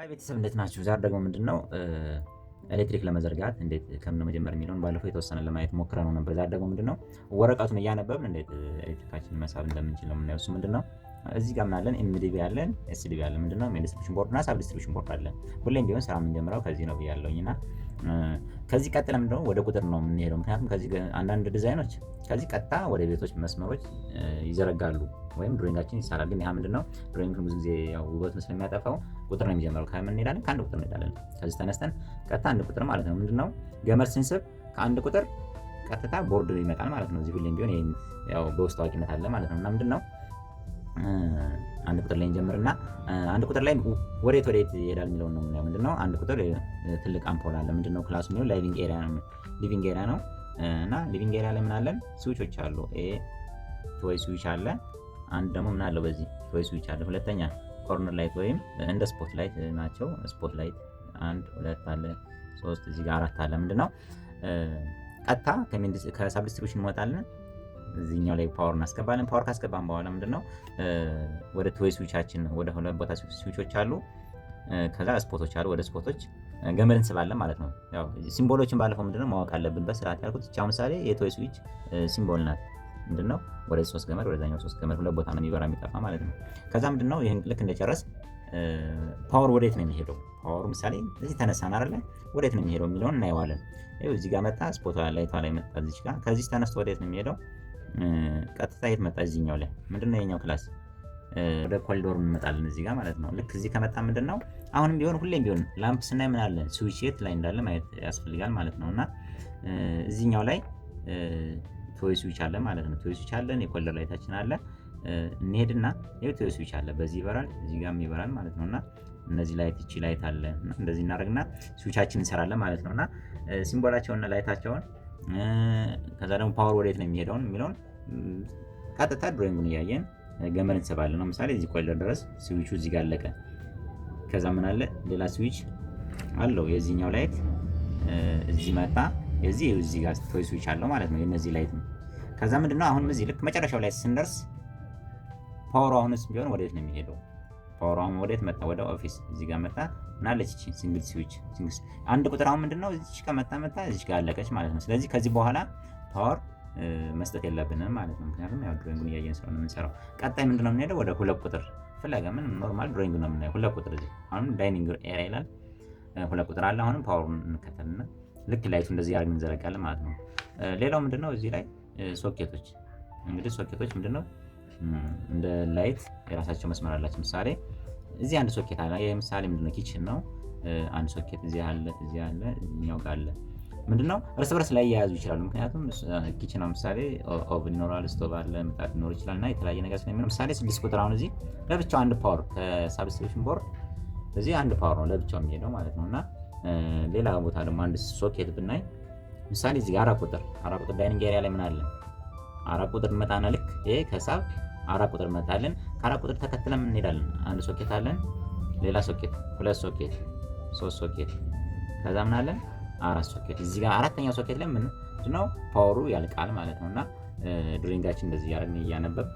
Hi ቤተሰብ፣ እንዴት ናችሁ? ዛሬ ደግሞ ምንድነው ኤሌክትሪክ ለመዘርጋት እንዴት ከምን መጀመር የሚለውን ባለፈው የተወሰነ ለማየት ሞክረነው ነበር። ዛሬ ደግሞ ምንድነው ወረቀቱን እያነበብን እንዴት ኤሌክትሪካችንን መሳብ እንደምንችል ነው የምናየው። እሱ ምንድነው፣ እዚህ ጋር ምን አለን? MDB አለን፣ SDB አለን። ምንድነው main distribution board እና sub distribution board አለን። ሁሌም ቢሆን ስራ የምንጀምረው ከዚህ ነው ብያለሁኝ እና ከዚህ ቀጥለን ምንድነው ወደ ቁጥር ነው የምንሄደው። ምክንያቱም ከዚህ አንዳንድ ዲዛይኖች ከዚህ ቀጥታ ወደ ቤቶች መስመሮች ይዘረጋሉ ወይም drawing ኣችን ይሳላል። ግን ያ ምንድነው drawing ብዙ ጊዜ ያው ውበቱን ስለሚያጠፋው ቁጥር ነው የሚጀምረው። ከምን እንሄዳለን? ከአንድ ቁጥር እንሄዳለን። ከዚህ ተነስተን ቀጥታ አንድ ቁጥር ማለት ነው። ምንድነው ገመድ ስንስብ ከአንድ ቁጥር ቀጥታ ቦርድ ይመጣል ማለት ነው። እዚህ ሁሌም ቢሆን ይሄን ያው በውስጥ ታዋቂነት አለ ማለት ነው። እና ምንድነው አንድ ቁጥር ላይ እንጀምርና አንድ ቁጥር ላይ ወዴት ወዴት ይሄዳል የሚለውን ነው የምናየው። ምንድነው አንድ ቁጥር ትልቅ አምፖል አለ። ምንድነው class ኡ የሚለው living area ነው። Living area ነው እና living area ላይ ምን አለን? Switch ኦች አሉ። ኤ two way switch አለ። አንድ ደግሞ ምን አለው? በዚህ two way switch አለ። ሁለተኛ corner light ወይም እንደ spot light ናቸው። Spot light አንድ፣ ሁለት አለ፣ ሶስት፣ እዚህ ጋር አራት አለ። ምንድነው ቀጥታ ከ sub distribution እንወጣለን። እዚህኛው ላይ power እናስገባለን። Power ካስገባን በኋላ ምንድነው ወደ two way switch ኣችን ወደ ሁለት ቦታ switch ኦች አሉ። ከዛ spot ኦች አሉ። ወደ spot ኦች ገመድ እንስባለን ማለት ነው። ያው symbol ኦችን ባለፈው ምንድነው ማወቅ አለብን በስርዓት ያልኩት። እቻ ምሳሌ የ two way switch symbol ናት። ምንድነው ወደ ሶስት ገመድ፣ ወደዛኛው ሶስት ገመድ፣ ሁለት ቦታ ነው የሚበራ የሚጠፋ ማለት ነው። ከዛ ምንድነው ይሄን ልክ እንደጨረስ power ወዴት ነው የሚሄደው? Power ኡ ምሳሌ እዚህ ተነሳን አይደለ? ወዴት ነው የሚሄደው የሚለውን እናየዋለን። ይኸው እዚህ ጋር መጣ፣ spot light ኧ ላይ መጣ። እዚህ ጋር ከዚህ ተነስቶ ወዴት ነው የሚሄደው? ቀጥታ የት መጣ? እዚህኛው ላይ። ምንድነው የኛው class ወደ ኮሪዶር እንመጣለን እዚህ ጋር ማለት ነው። ልክ እዚህ ከመጣ ምንድነው አሁንም ቢሆን ሁሌም ቢሆን lamp ስናይ ምን አለ switch የት ላይ እንዳለ ማየት ያስፈልጋል ማለት ነው። እና እዚህኛው ላይ two way switch አለ ማለት ነው። Two way switch አለን፣ የ corridor light ኣችን አለ። እንሄድና ይኸው two way switch አለ፣ በዚህ ይበራል፣ እዚህ ጋርም ይበራል ማለት ነው። እና እነዚህ light እቺ light አለ እና እንደዚህ እናደርግና switch ኣችን እንሰራለን ማለት ነው። እና symbol ኣቸውንና light ኣቸውን ከዛ ደግሞ power ወዴት ነው የሚሄደውን የሚለውን ቀጥታ drawing ኡን እያየን ገመድ እንስባለን ነው። ምሳሌ እዚህ ኮሪደር ድረስ switch ኡ እዚህ ጋር አለቀ። ከዛ ምን አለ? ሌላ switch አለው። የዚህኛው light እዚህ መጣ። የዚህ እዚህ ጋር two way switch አለው ማለት ነው። የነዚህ light ነው። ከዛ ምንድነው አሁንም እዚህ ልክ መጨረሻው ላይ ስንደርስ power ኡ አሁንስ ቢሆን ወዴት ነው የሚሄደው? Power ኡ አሁን ወዴት መጣ? ወደ office እዚህ ጋር መጣ። ምን አለች እቺ single switch፣ single አንድ ቁጥር። አሁን ምንድነው እዚች ጋር መጣ መጣ እዚች ጋር አለቀች ማለት ነው። ስለዚህ ከዚህ በኋላ power መስጠት የለብንም ማለት ነው። ምክንያቱም ያው drawing ኡን እያየን ስለሆነ የምንሰራው። ቀጣይ ምንድነው የምንሄደው? ወደ ሁለት ቁጥር ፍለጋ ምን normal drawing ነው የምናየው። ሁለት ቁጥር እዚህ አሁን dining area ይላል። ሁለት ቁጥር አለ። አሁንም power ኡን እንከተልና ልክ light ኡ እንደዚህ አድርገን እንዘረጋለን ማለት ነው። ሌላው ምንድነው እዚህ ላይ ሶኬቶች፣ እንግዲህ ሶኬቶች ምንድነው እንደ light የራሳቸው መስመር አላቸው። ምሳሌ እዚህ አንድ ሶኬት አለ። ይሄ ምሳሌ ምንድነው kitchen ነው። አንድ ሶኬት እዚህ አለ፣ እዚህ አለ፣ እዚህኛው ጋር አለ። ምንድነው እርስ በርስ ላይ ያያዙ ይችላሉ። ምክንያቱም kitchen ምሳሌ oven ይኖራል፣ ስቶቭ አለ፣ ምጣድ ሊኖር ይችላል እና የተለያየ ነገር ስለሚኖር ምሳሌ 6 ቁጥር አሁን እዚህ ለብቻው አንድ power ከ substation board እዚህ አንድ power ነው ለብቻው የሚሄደው ማለት ነው። እና ሌላ ቦታ ደግሞ አንድ ሶኬት ብናይ ምሳሌ እዚህ ጋር 4 ቁጥር፣ 4 ቁጥር dining area ላይ ምን አለ? 4 ቁጥር እንመጣና ልክ ይሄ ከ sub 4 ቁጥር እንመጣለን። ከ4 ቁጥር ተከትለን እንሄዳለን። አንድ ሶኬት አለን፣ ሌላ ሶኬት፣ ሁለት ሶኬት፣ ሶስት ሶኬት፣ ከዛ ምን አለን? አራት ሶኬት። እዚህ ጋር አራተኛው ሶኬት ላይ ምንድነው power ኡ ያልቃል ማለት ነው። እና drawing ኣችን እንደዚህ እያደረግን እያነበብ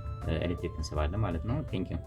ኤሌክትሪክ እንስባለን ማለት ነው። Thank you.